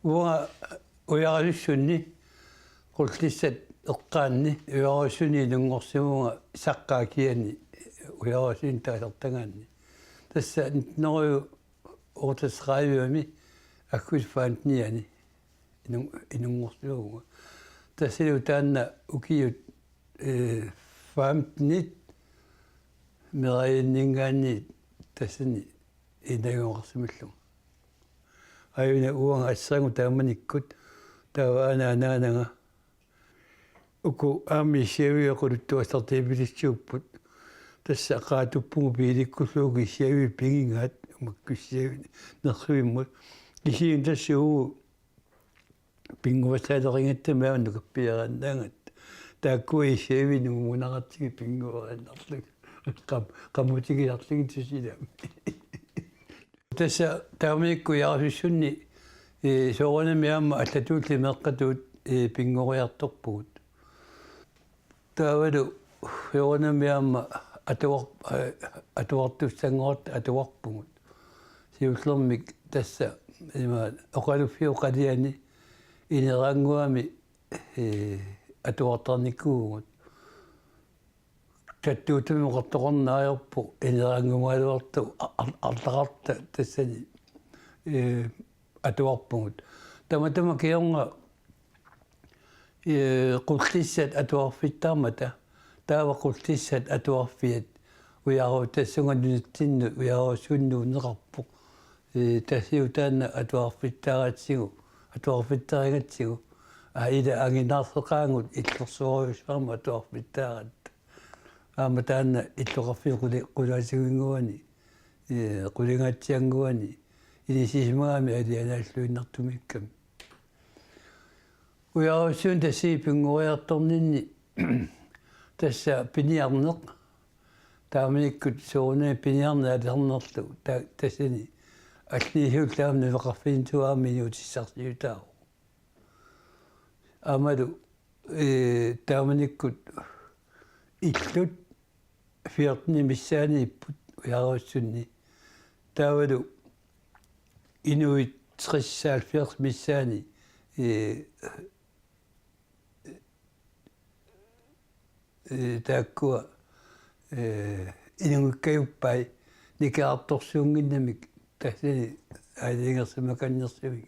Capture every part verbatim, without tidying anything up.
Uanga Ujarassuarni Qullissat eqqaanni Ujarassuarni inunngorsimavunga saqqaa kiani Ujarassuarni taasartagaanni. Tassa nitten hundrede og otteogtredive-mi aggustip femten-iani inun-, inunngorsimavunga. Tassanilu taanna ukiut, eh, femten-it meeraaningaanniit tassani inunngorsimallunga. Aajuna uanga asseraangakkit taamanikkut taava aana anaanaga uku aamma issiaviit oqaluttuassartipilitsuupput. Tassa qaatuppunga biilikkullugu issiaviit pigigaat umakku issiaviit nerrivimmut. Kisianni tassa uagut pinnguassaalerigatta maanna nukappiaraannaagatta. Taakkua issiaviit nungunaqartigit pinnguariinnarlugit. Qam-, qamutigisarlugit tusilami. Tassa taamanikkut Ujarassuarni, eh, soorunami aamma allatulli meeqqatut, eh, pinngoriartorpugut. Taavalu soorunami aamma atuar-, eh, atuartussanngorluta atuarpugut. Siullermik tassa ima oqaluffiup qaliani Ineraannguami, eh, atuartarnikuuvugut. Tattuuttumik oqartoqarneq ajorpoq Ineraanngugaluartoq a-, a-, arlaqarta tassani, eh, atuarpugut. Tamatuma kingorna, eh, Qullissat atuarfittaarmata, taava Qullissat atuarfiat Ujaru-, tassunga nunatsinni Ujarassuarnut neqarpoq. Eh, tassanilu taanna atuarfittaaratsigu, atuarfittaarigatsigu. Aa, ila anginaaseqaagut illorsuarujussuarmik atuarfittaaratta. Aamma taanna illoqarfiup quli-, qulaatiginnguani, eh, qulingaatsiannguani, inissisimagami alianaalluinnartumiikkami. Ujarassuarni tassani pinngoriartorninni tassa piniarneq. Taamanikkut soorunami piniarneq atornerlu ta-, tassani allisiullu aamma niueqarfinnittuarami inuutissarsiutaavoq. Aammalu, eh, taamanikkut illut fjorten missaaniipput Ujarassuarni. Taavalu inuit tres halvfjerds missaani, eh, eh, taakkua, eh, inunngikkaluarpai nikerartorsuunnginnamik tassani aalajangersimakannersumik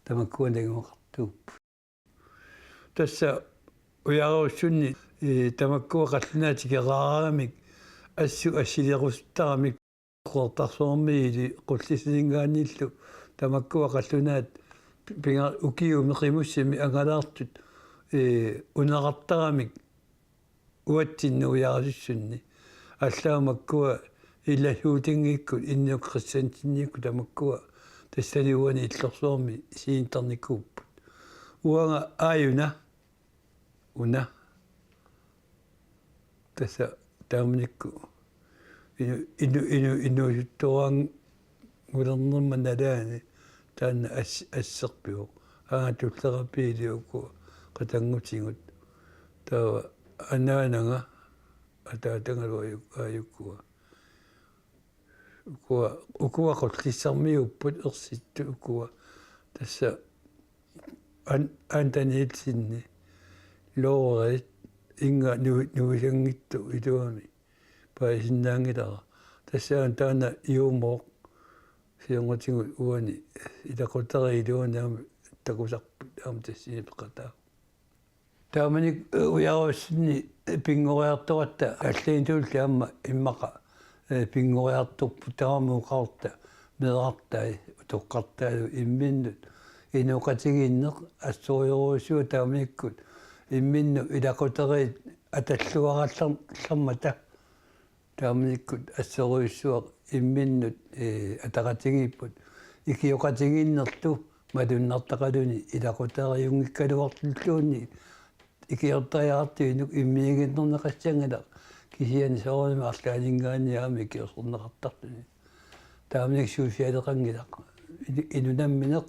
tamakkua najugaqartuupput. Tassa Ujarassuarni, eh, tamakkua qallunaat tikeraaraangamik assut assiliisoqattaramik Qeqertarsuarmiilli Qullissaninngaanniillu tamakkua qallunaat pinga ukiumi qimussimik angalaartut, eh, uneqartaramik uatsinnut Ujarassuarni. Allaat makkua ilasuutingikkut Innuup Kristiansenikkut tamakkua tassani uani illorsuarmi sinittarnikuupput. Uanga aajuna una. Tassa taamanikkut inu-, inu-, inu-, inuusuttuaraanngulernerma nalaani taanna as-, asserpivoq. Aana tullerapiili uku qatanngutigut. Taava anaanaga ataatagalu aju-, ajukkua. Ukua, ukua Qullissarmiuupput ersittut ukua. Tassa An-, Anton Nielsenip Lorry inga nu-, nuisanngitsoq iluamik paasinnaanngilara. Tassa taanna juumooq siornatigut uani ilaqutariit iluanni aamma takusarput aamma tassani peqataavoq. Taamani, eh, Ujarassuarni pinngoriartoratta allanitulli aamma immaqa, eh, pinngoriartorput tamarmik oqarta, meerartai, utoqqartaalu imminnut inooqatigiinneq assorujussuaq taamanikkut imminnut ilaqutariit atalluarallarmata. Taamanikkut assorujussuaq imminnut, eh, ataqatigiipput. Ikioqatigiinnerlu malunnartaqaluni ilaqutariunngikkaluartulluunniit ikiortariaqartuinuk immiiginnerneqassanngilaq kisianni soorunami arlaanninngaanniit aamma ikiorserneqartarluni. Taamanikkut suusialeqanngilaq. Inu-, inu nammineq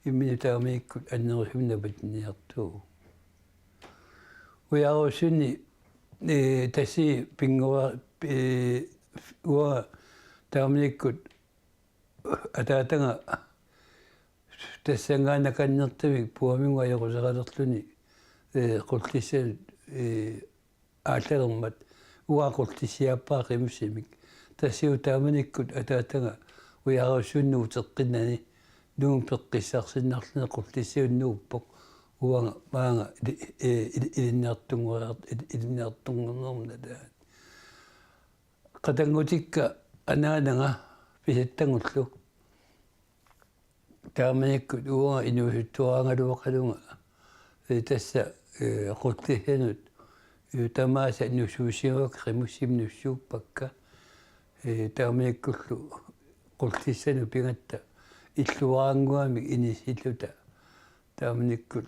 imminut taamanikkut annerusumik napatinniartuuvoq. Ujarassuarni, eh, tassa pinngua-, eh, uanga taamanikkut ataataga tassanngaanniit akannertavik puaminnga ajoquseqalerluni, ee, Qullissanut, ee, aallalermat uanga Qullissiaappara qimussimik. Tassa taamanikkut ataataga ujarussunnut uteqqinnani Nuummi peqqissarsinnarluni Qullissanut nuuppoq uanga maanga ili-, ee, ili-, ilinniartunngoriart-, ili-, ilinniartunngornerma nalaani. Qatanngutikka anaanaga pisattagullu. Taamanikkut uanga inuusuttuaraagaluaqalunga. Ee, tassa, ee, Qullissanut, ee, tamaasa nussuussimavakka, qimussimik nussuuppakka. Ee, taamanikkullu Qullissanut pigatta illuaraannguamik inissilluta. Taamanikkut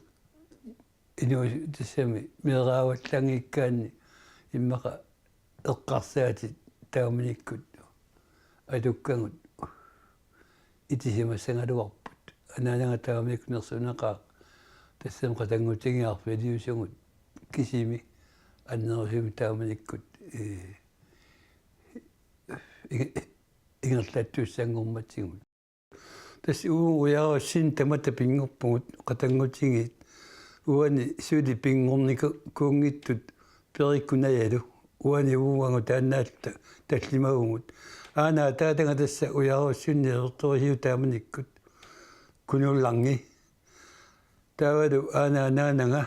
inuu-, tassami meeraavallaanngikkaanni immaqa eqqarsaatit taamanikkut atukkagut itisimassagaluarput. Anaanaga taamanikkut nersuunaqaaq, tassami qatanngutigiit arfiniusugut kisimi annerusumik taamanikkut, ee, inge-, ingerlattussanngormatigut. Tassa uagut ujarussummik tamatta pinngorpugut qatanngutigiit. Uani suli pinngornikuunngitsut perikkut najalu. Uani uagut taannaata tallimavugut. Aana ataataga tassa ujarussummik niuertorisivoq taamanikkut Kunullanngi. Taavalu aana anaanaga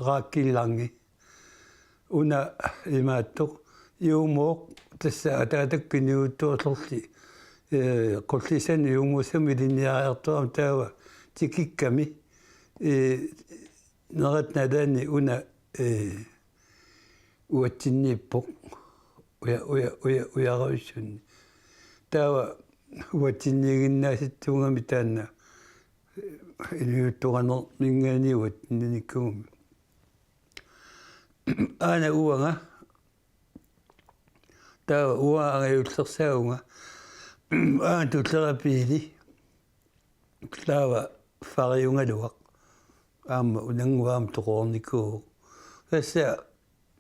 Raakilanngi. Una imaattoq Juumooq, tassa ataatakkut inuusuttuarluni, ee, Qullissanut Juumoossamut ilinniariartorami taava tikikkami, ee, nerat nalaani una, ee, uatsinniippoq uja-, uja-, uja-, ujarussummik. Taava uatsinniiginnaasittuugami taanna, ee, inuusuttuarnerminngaanniit uatsinniinikkuugami. Aana uanga, taava uanga angajullersaavunga, aana tullerapiili, taava fariugaluaq, aamma unannguaq aamma toqornikuuvoq. Tassa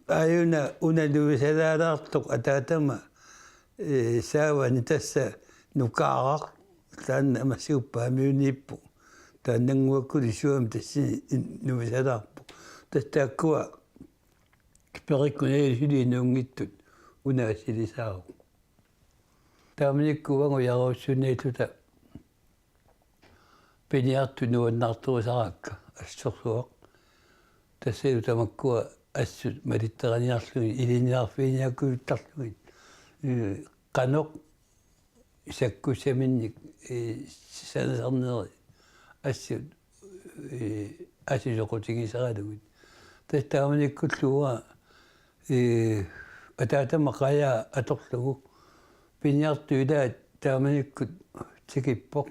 aajuna una nuisalaalaartoq ataatama, ee, saavani tassa nukaaraq, taanna massuuppa amiuniippoq. Taannannguakkut isuami tassani nuisalaarpoq. Tassa taakkua perikkut najalu suli inuunngitsut una assilisaavoq. Taamanikkut uagut ujarussunnaalluta piniartut nuannaartorisaraakka, assorsuaq. Tassalu tamakkua assut malittariniarlugit, ilinniarfiginiakkuluttarlugit. Ee, qanoq sakkussaminnik, ee, sanasarneri assut, ee, assut soqutigisaralugit. Tassa taamanikkullu uanga, ee, ataatama qajaa atorlugu piniartut ilaat taamanikkut tikippoq.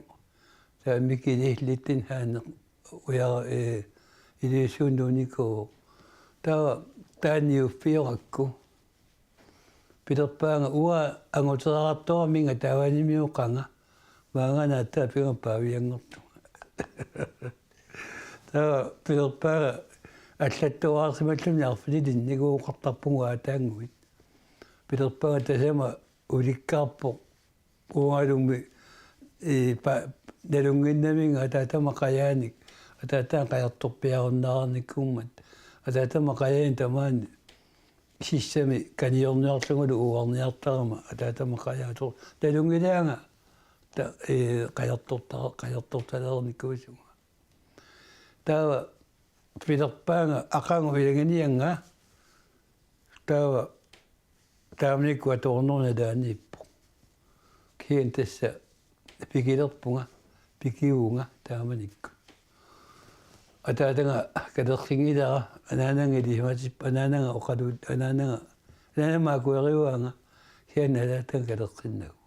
Taava Mikili Littenhaaneq uja-, ee, Ilulissat nuunnikuuvoq. Taava taanna niuffiorakku pilerpaanga uanga anguteriartoraminga taavanimeeqqanga, maanga naattaa pinga paavianngortunga. Taava pilerpaanga allattuaarsimalluni arfinilinnik uoqartarpunga aataannguit. Pilerpaanga tasama ulikkaarpoq uangalumi, ee, pa-, nalunnginnaminga ataatama qajaanik, ataatama qajartorpiarunnaarnikuummat, ataatama qajaanik tamaani sissami kaniorniarlungalu uarniartarama ataatama qajaa ator-, nalunngilaanga ta-, ee, qajartorta-, qajartortalereernikuusunga. Taava pilerpaanga aqagu ilaginiannga, taava taamanikkut atornermut nalaaniippoq. Kisianni tassa pikilerpunga, pikivunga taamanikkut. Ataataga katersinngilara, anaanaga ilisimatippoq, anaanaga oqaluut, anaanaga, anaanama akuerivaanga, kisianni ataataga katersinnagu.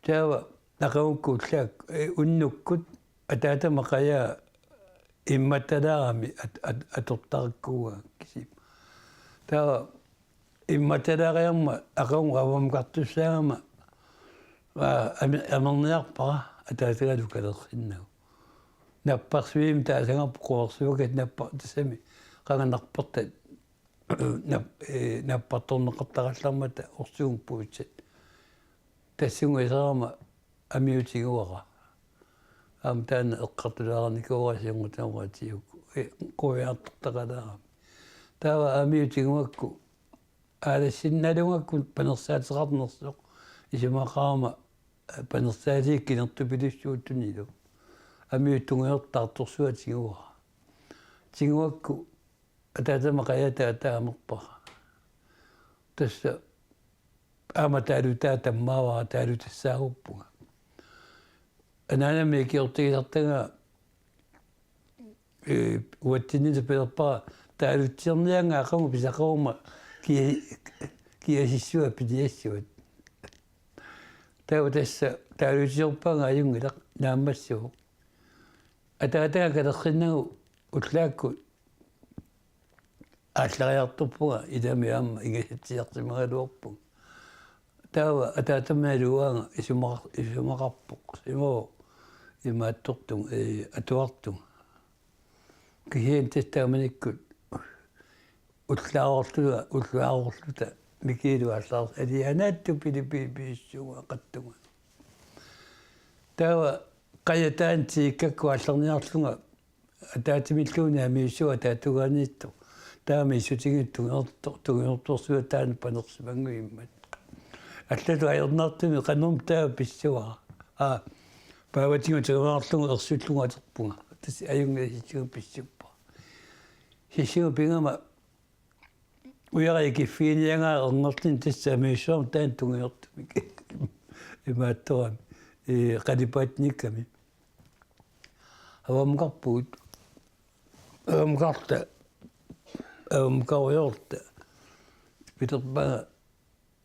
Taava aqagukkut ullaak, ee, unnukkut ataatama qajaa immattalaarami at-, at-, atortarakkuuaa kisima. Taava immattalaariarmat aqagu avamukartussaagama, aa, ame-, amerniarpara ataatagalu katersinnagu. Napparsuimmik taasagarput quersuakat nappa-, tassami qanga nappartat nap-, ee, nappartorneqartarallarmata orsuummut puussat. Tassunga iserama amiutiguara. Aamma taanna eqqartulaarinikuuara siornatigut atiuk. Quiartortaqalaarami. Taava aamma tiguakku. Aalassinnaalugakku panersaateqarnersoq. Isumaqarama panersaaliikkinertupilussuutunilu. Aamma tungujortoq taartorsuaq tiguara. Tiguakku ataatama qajataata amerpara. Tassa aamma taalutaa tammaavara taalutassaaruuppunga. Anaanami ikiortigisartagaa, ee, uatsinnit pilerpara taalutsiarniannga aqagu pisaqaruma kia-, kiasissuaq piniassuat. Taava tassa taalutiorpaanga ajunngilaq naammassivoq. Ataataga kalerrinnagu ullaakkut aallariartorpunga ilami aamma ingasatsiarsimagaluarpunga. Taava ataatamilu uanga isumaqar-, isumaqarpoq. Imaappoq imaattortunga, ee, atuartunga. Kisianni tassa taamanikkut ullaaroorluta, ullaaroorluta Mikiilu aallaarsi alianaattu pilipiipiissuunga qattunga. Taava qajataani tiikkakku aallarniarlunga ataatimilluunniit amiissuaq ataatungaaniittoq. Taama issutigiit tungujorto-, tungujortorsuaq taanna panersimanngimmat. Allatut ajornartumik qanormi taava pissavara. Aa, paavatigut tiguarlugu ersullugu aterpunga. Tassa ajunngilaq sissigut pissappara. Sissigut pigama ujara ikiffiginiagaa ernerluni tassa amiissuarmi taanna tungujortumik. Imaattorami. Ee, qalipaatinikkami. Avamukarpugut. Avamukarta. Avamukarujoorta. Pilerpaanga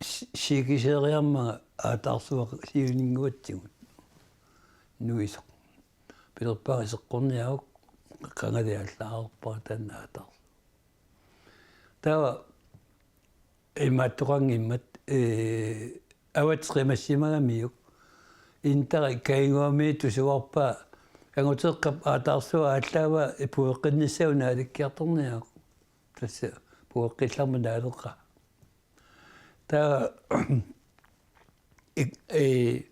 si-, siikiseriarmanga aataarsuaq siuninnguatsigut. Nuisoq. Pilerpaanga seqqorniaruk qangali aallaareerpara taanna aataarsuaq. Taava imaattoqanngimmat, ee, avatsimassimagamiuk. Interi kainguami tusuarpaa anguteqqap aataarsuaq aallaavaa pueqqinnissaa naalikkiartorniaruk. Tassa pueqqillarmat naaleqaa. Taava ik-, ee,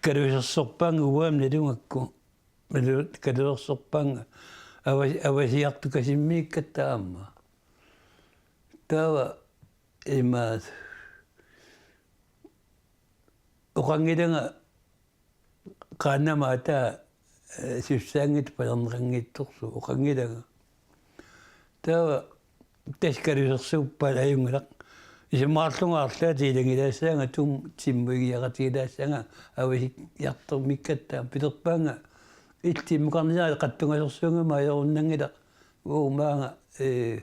kalusersorpaannga uagut nalugakku. Kalu-, kalusersorpaannga ava-, avasiartukasimmiikkatta aamma. Taava ima oqanngilanga qaannamut ataa, ee, sussaanngitsoq panerneqanngitsorsuuvoq oqanngilanga. Taava tassa kalusersuuppaat ajunngilaq. Isumaqarlunga arlaata ilanngilaassaanga tum-, timmuigiaqatigilaassaanga avasiartormiikkatta pilerpaannga illit timmukarniarit qatsungasorsuugama ajorunnanngilaq uumaanga, ee,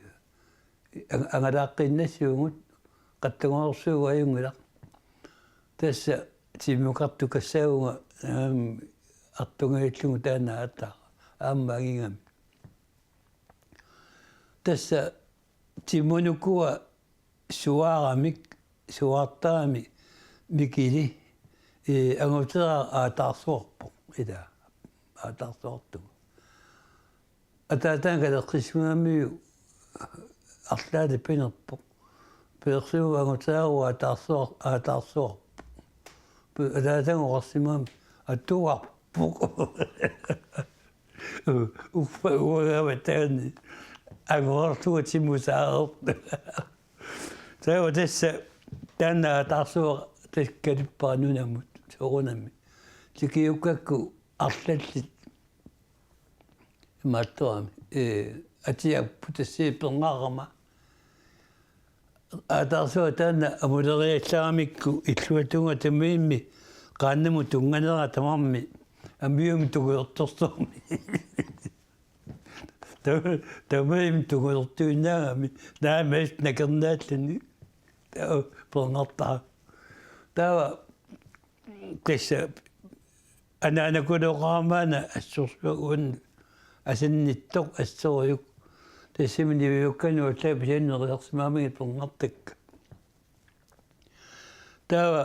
ang-, angalaaqqinnassaagut qatsungasorsuugut ajunngilaq. Tassa timmukartukassaagunga, aam, artungajallugu taanna aatsaat aamma angigami. Tassa timmunukua suaaramik, suaartarami Mikili, ee, anguteraara aataarsuarpoq, ila, aataarsuartugu. Ataataga kaleqqissimagamiuk arlaata pinerpoq. Pilersuuvoq anguteraaruk aataarsuar-, aataarsuarpoq. Pi-, ataataga oqarsimagami atuarpoq. Uffa uagavataani angorarsuga timmusaareerpoq. Taava tassa taanna aataarsuaq tassa kalippara nunamut soorunami. Tikiukkakku arlallit imaattorami, ee, atiapput tassa pernarama. Aataarsuaq taanna amuleriallaramikku illuatunga tamimmi qaannamut tunnganera tamarmi amiummi tungujortorsuarmi. Tam-, tamimmi tungujortuinnaagami naamik nakernaalluni. Taava pernartara. Taava tassa anaanakuloqarama una assorsuaq uannut asannittoq assorujuk. Tassami niviukkanut allaat pisianni neriarsimamigit pernartakka. Taava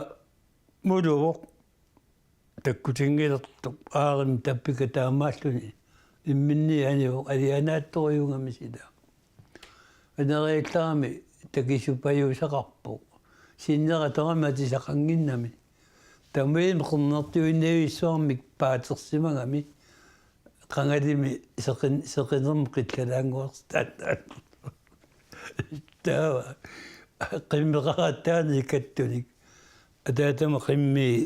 muluvoq takkutinngilertoq aarimmi tappika taamaalluni imminnut anivoq alianaattorujuugami sila. Aneriallarami takisupajuusaqarpoq. Sinnera tamarmi atisaqannginnami. Tamarmik qernertuinnavissuarmik paatersimagami qangalimi seqin-, seqinermut qillalaannguarsi taanna. Taava qimmeqarattaani ikattunik. Ataatama qimmii,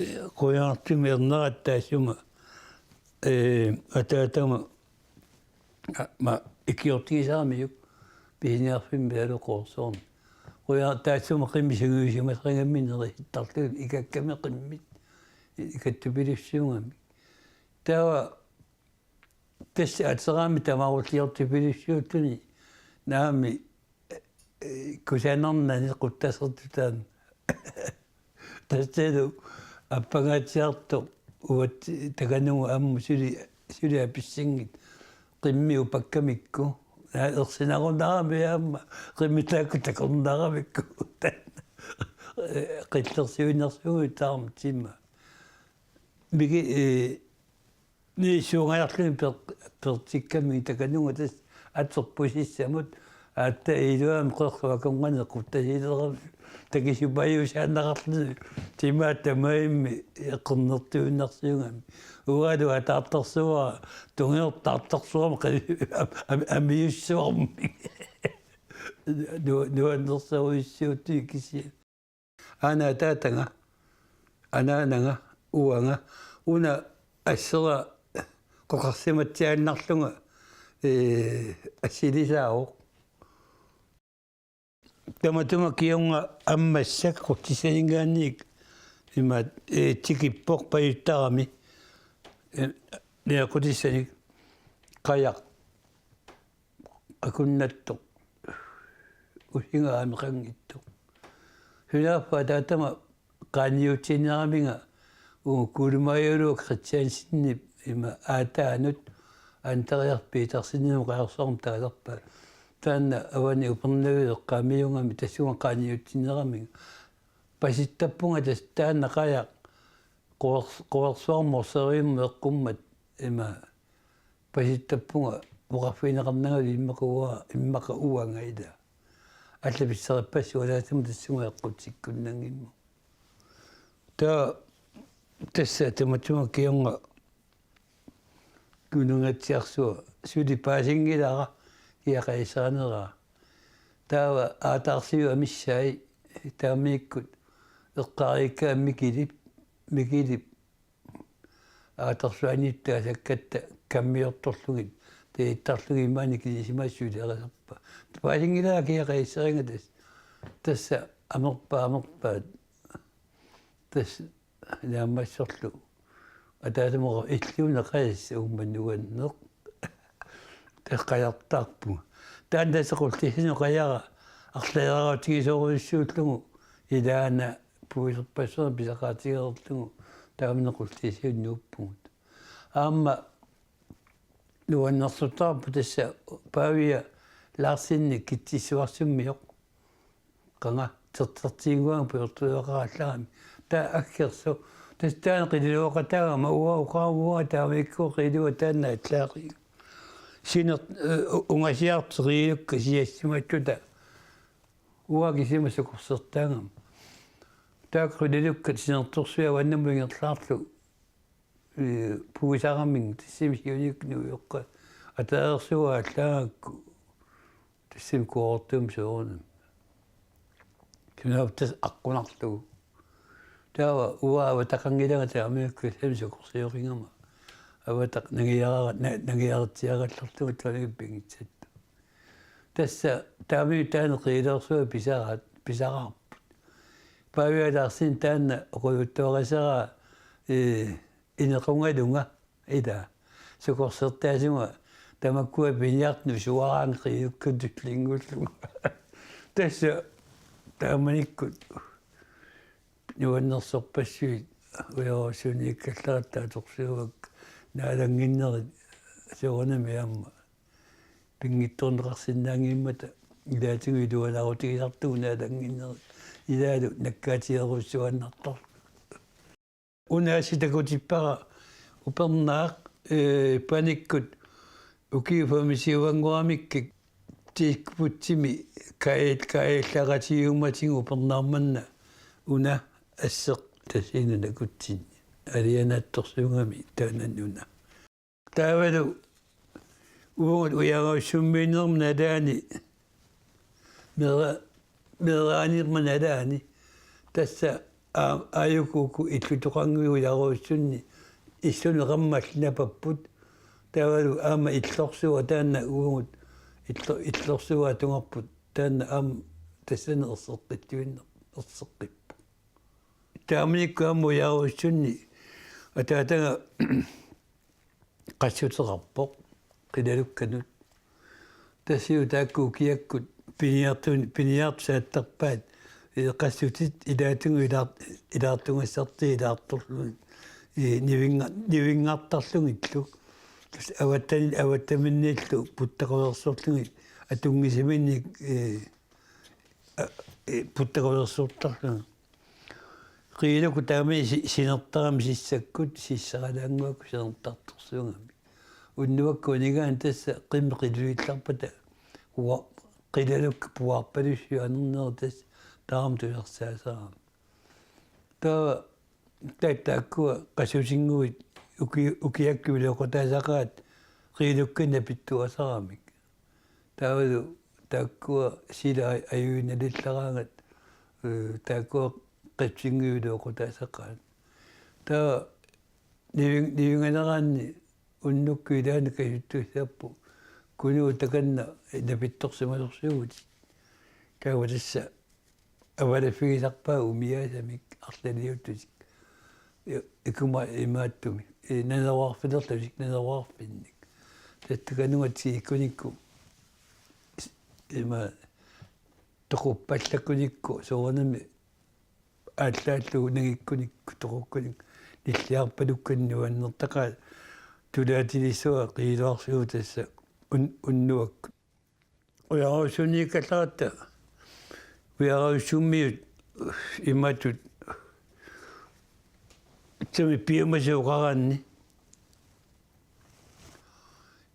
eh, qujanartumik ernerat taassuma, eh, ataatama, a-, ma ikiortigisaramiuk pisiniarfimmi alu Quersuarmi. Qujanaq taassuma qimmit sungiusimasarigamminnerit ittarlugit ikakkami qimmit ikattupilussuugamik. Taava tassa atseraami tamarulliortupilussuulluni naami, eh, kusanarnani quttasertut taanna. Tassalu appangaatsiartoq uagut takanugu ammut suli, suli apissinngitsoq qimmit upakkamikku. Naa ersinarunarami aamma qimmit taakku takornaramikku. Eh, qillersuinersugut taarmat timma. Miki, eh, niissuungajarluni per-, pertikkamik takanugu tassa atorpusissamut, aatsaat iluamik qerruakornani quttasileramik takisupajuusaannaqarluni timaat tamarmik qernertuinnarsiugami. Uangalu ataartarsuara, tungujortoq taartarsuarmik qi-, am-, am-, amiussuarmik. Nu-, nuannersorujussuuvoq kisianni. Aana ataataga, anaanaga, uanga, una assera qeqersimatsiaannarlunga, ee, assilisaavoq. Tamatuma kingorna aamma massakkut qutissaninngaanniit ima, ee, tikippoq pajuttarami, ee, nioqqutissanik qajaq akunnattoq, usinga ameqanngitsoq. Sunaaffa ataatama qaanniutiinnaraminga uunga Kuulumaajualuaq Kristiansenip ima aataanut Andreas Petersenimut Qajarsuarmut taalerpaa. Taanna avani Upernaviup eqqaamiugami tassunga qaanniutiinnaraminga. Pasittappunga tassa taanna qajaq Quers-, Quersuarmut Orsavimmut eqqummat ima pasittappunga oqarfigineqarnangalu immaqa ua-, immaqa uanga ila. Allat pissarippassuk ataatsimoortumik tassunga eqqutsikkunnanngimmat. Taava tassa tamatuma kingorna Kununngatsiarsua suli paasinngilara kia qajassaanera. Taava aataarsiuk amissai taamanikkut eqqaariikkaat Mikilip, Mikilip aataarsuaniittut taasakkatta kammiortorlugit, taasittarlugit maani kinisimaassuulerisarpaa. Paasinngilara kia qajassaanga tassa. Tassa amerpaa, amerpaat. Tassa naammassorlu. Ataaseq aamma illuuna qajassaa uummannuanneq. Tassa qajartarpunga. Taanna tassa qullissanut qajara arlajaraatigisorujussuullugu ilaana puiserpassuarnik pisaqaatigereerlugu taamani qullissanut nuuppugut. Aamma nuannersortarpoq tassa Pavia Larsenip Kitsissuarsummioq. Qanga tertertiinnguanga pujortuleqarallarami. Taava aggersoq. Tassa taanna qilaluaqataagama uanga oqarama uanga taamanikkut qilalua taanna allaariga. Siner-, eh, ungasiartoq qilalukkat siassimattuta. Uanga kisima sukorsertaagama. Taakku qilalukkat sinertorsuit avannamut ingerlaarlugit. Ee, puisaramik tassami siunik nuioqqa. Ataaseq allaagakku tassami kuortuum soorunami. Sunaaffa tassa aqqunarlugu. Taava uanga avataqanngilanga taamanikkut tassami sukorsioqigama. Avataq nangiara-, na-, nangiaritsiarallarlugu taanna pinngitsoortoq. Tassa taamani taanna qiilersuaq pisaraat, pisaraarput. Pavia Larsen taanna oqaluttuarisaraa, ee, inequngalunga ila. Sukorsertaasunga tamakkua piniartut suaraange qiilukkut tullinngullunga. Tassa taamanikkut nuannersorpassuit ujarussuunniikkallarata atorsuuakka naalannginnerit soorunami aamma pinngitsoorneqarsinnaanngimmata ilaatigut iluanaarutigisartugut naalannginnerit ilaalu nakkaatigerujussuaannartarlugu. Una assi takutippara upernaaq, ee, panikkut ukiut femogtyve-annguamikkik Diskbuksimi kaj-, kajallaaqatigiummatigut upernaaq manna una asseq tassani nakutsinni. alianaattorsuugami taanna nuna. Taavalu uagut Ujaruussummiinnerma nalaani meera-, meeraannerma nalaani tassa aa-, aajuku uku illutoqannguit Ujaruussunni illuni qammalli napapput. Taavalu aamma illorsuaq taanna uagut illo-, illorsuaq atugorput taanna aamma tassani erseqqittuinna-, erseqqippoq. Taamanikkut aamma Ujaruussunni ataataga qassuteqarpoq qilalukkanut. Tassiu taakku ukiakkut piniartun-, piniartut saattarpaat, ee, qassutit ilaatigut ilaart-, ilaartugassartik ilaartorlugit, ee, nivinga-, nivingartarlugillu. Tassa avattani-, avattaminniillu puttaqulersorlugit atunngisaminnik, ee, a-, ee, puttaqulersortarlugit. Qiilukkut taamani si-, sinertarami sissakkut, sissaralaannguakkut sinertartorsuugamik. Unnuakkut unigaanni tassa qimmit qiluillarpata, ua-, qilalukkat puarpalussuit anernerat tassa taama tusarsaasarami. Taava ta-, taakkua qassutinnguit uki-, ukiakkut iluaqutaasaqaat qiilukkanik napittuasaramik. Taavalu taakkua sila ajuinnalillaraangat, ee, taakkua qassutinngui iluaqutaasaqaat. Taava niving-, nivinganeraanni unnukkut ilaanni qasuttussaapput Kunuup takanna napittorsimasorsuuvutit. Taava tassa avalaffigisarpaat umiaasamik arlaliuttutik. I-, ikuma imaattumik. I-, naneruarfilerlutik, naneruarfinnik. Tassa takanunga tikikkunikku. S-, ima toquppallakkunikku soorunami aallaallu nangikkunikku toqukkunikku nilliarpalukkanik nuannertaqaat tulaatilissuaq qiiluarsuuvoq tassa un-, unnuakkut. Ujaruussuunniikkallarpata, Ujaruussummiut imatut, tassa piumasut oqaraanni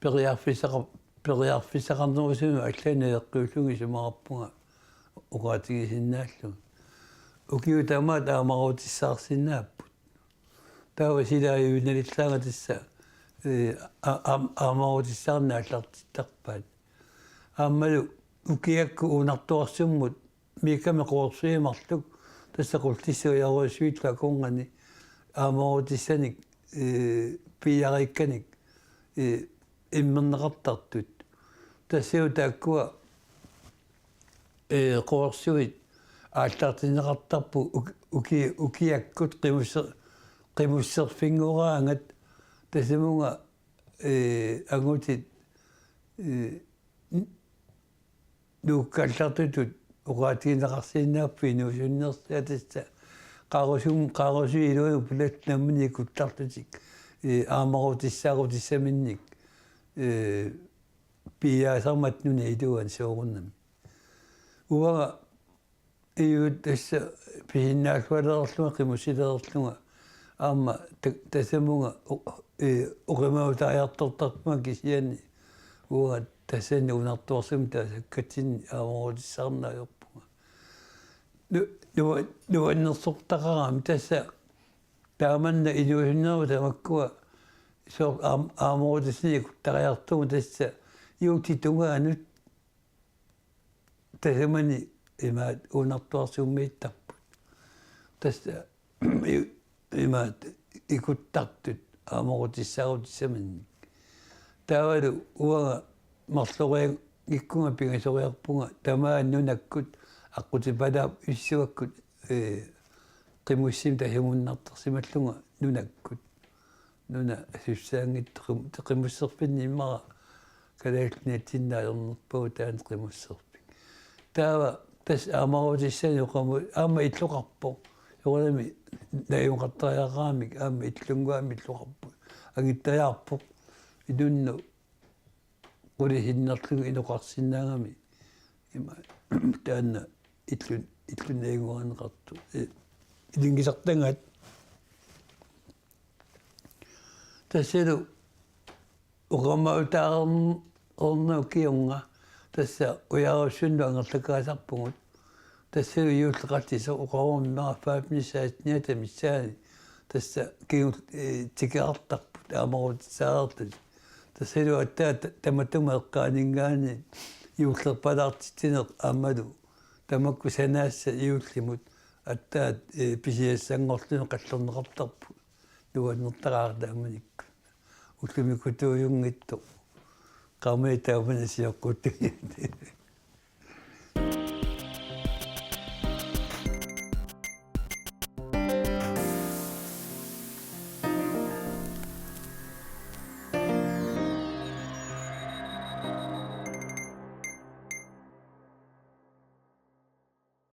periarfissaqa-, periarfissaqarnerusumik allanik naleqqiullugit isumaqarpunga oqaatigisinnaallugit. Ukiut tamaat aamaruutissaarsinnaapput. Taava sila ajuinnalillaangat tassa, ee, a-, aam-, aamaruutissaarneq aallartittarpaat. Aammalu ukiakkut uunartuarsummut Miikkami Qoorsuit marluk tassa Qullissat Ujaruussuillu akornanni aamaruutissanik, ee, piiariikkanik, ee, immerneqartartut. Tassagooq taakkua, ee, Qoorsuit aallartinneqartarput uk-, uki-, ukiakkut qimusse-, qimusserfinngoraangat tassamunga, ee, angutit, ee, n-, nuukkallartutut oqaatigineqarsinnaapput inuusunnersuaq tassa qarusum-, qarusuit iluanni uppilattut namminneq ikuttarlutik, ee, aamaruutissaarutissaminnik, ee, piiaasarmat nunap iluani soorunami. Uanga inuit tassa pisinnaallualereerlunga, qimussilereerlunga, aamma ta-, tassamunga o-, ee, oqimaatariartortarpunga kisianni uanga tassani uunartuarsummik taasakkatsinni aamaruutissaarneq ajorpunga. Nu-, nua-, nuannersortaqarami tassa taamanna inuusunnerup tamakkua soorlu aam-, aamaruutissanik ikuttariartormat tassa juuktip tungaanut tasamani imaat uunartuarsuummiittarput. Tassa i-, imaat ikuttartut aamaruutissaarutissaminnik. Taavalu uanga marlorianngikkunga pingasoriarpunga tamaani nunakkut aqqutipalaap issuakkut, ee, qimussimik tasimunnartarsimallunga nunakkut. Nuna sussaanngitsoq qim-, qimusserfinni immaqa Kalaallit Nunatsinni ajornerpaavoq taanna qimusserfik. Taava tassa aamaruutissanik oqamu-, aamma illoqarpoq. Soorunami najuuqartariaqaramik aamma illunnguamik illoqarpoq. Angittariaqarpoq. Inunnut qulit sinnerlugit inoqarsinnaagami. Ima taanna illun-, illunnajunnguarneqartoq. Ee, ilinngisartagaat. Tassalu oqamautaarneq ukiunga tassa Ujaruussunnut angerlakaasarpugut. Tassalu juulleqatisoq oqarummi maqaffaappinni seksteniata missaani Tassa kingul-, ee, tikeqartarput, aamma amerutissaqartut. Tassalu aatsaat ta-, tamatuma eqqaaninngaanniit juullerpalaartitsineq aammalu tamakku sanaassat juullimut aatsaat, ee, pisiassanngorluni qallerneqartarput. Nuannertaqaaq taamanikkut. Ullumikkuttuujunngitsoq. Qaammatit taamani sioqquttunik.